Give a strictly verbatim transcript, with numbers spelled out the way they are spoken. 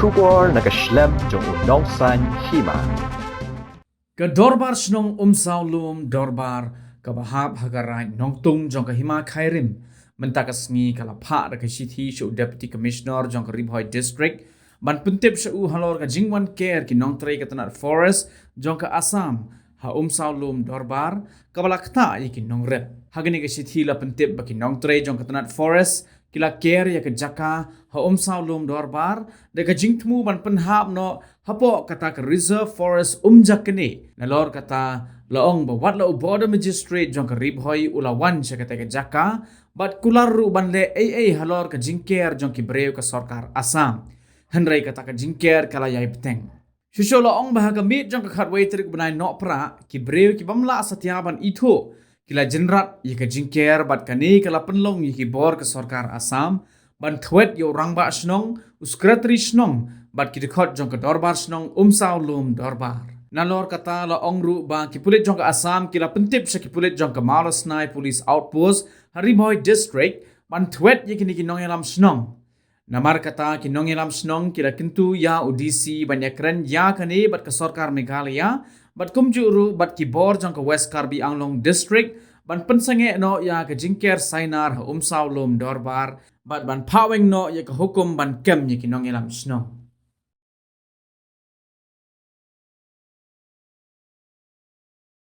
Khubor na ka shlem jong u nongsaiñ hima. Ka Dorbar Shnong Umsawlum Dorbar kaba hap ha ka Raid Nongtung jong ka Hima Khyrim mynta ka sngi ka la phah da ka shithi sha u Deputy Commissioner jong ka Ri Bhoi District ban pyntip sha u halor ka jingwan ker ki nongtrei ka tnat Forest jong ka Assam ha Umsawlum Dorbar kaba la ktah ïa ki nongrep. Ha kane ka shithi la pyntip ba ki nongtrei jong ka tnat Forest ki la ker ïa ka jaka ha Umsawlum Dorbar da ka jingthmu ban pynhap noh hapoh kata ka Reserve Forest Umjakane. Nalor kata la ong ba wat la u Border Magistrate jong ka Ri Bhoi u la wan sha kata ka jaka bad kular ruh ban leh ei ei halor ka jingker jong ki briew ka sorkar Assam. Hynrei kata ka jingker ka la ïai bteng. Shuh shuh la ong ba ha ka miet jong ka khatwei tarik bnai Nohprah ki briew ki bym lah satia ban ithuh ki la jynrat ïa ka jingker bad kane ka la pynlong ïa ki bor ka sorkar Assam ban thwet ïa u rangbah shnong, u secretary shnong bad ki dkhot jong ka Dorbar Shnong Umsawlum Dorbar. Nalor kata la ong ruh ba ki pulit jong ka Assam ki la pyntip sha ki pulit jong ka Mawlasnai Police Outpost ha Ri Bhoi District ban thwet ïa kine ki nongïalam shnong. Namar kata ki nongïalam shnong ki la kyntu ïa u D C ban ïakren ïa kane bad ka sorkar Meghalaya bad kumjuh ruh bad ki bor jong ka West Karbi Anglong District ban pynsangeh noh ïa ka jingker sainar ha Umsawlum Dorbar bad ban phah weng noh ïa ka hukum ban kem ïa ki nongïalam shnong.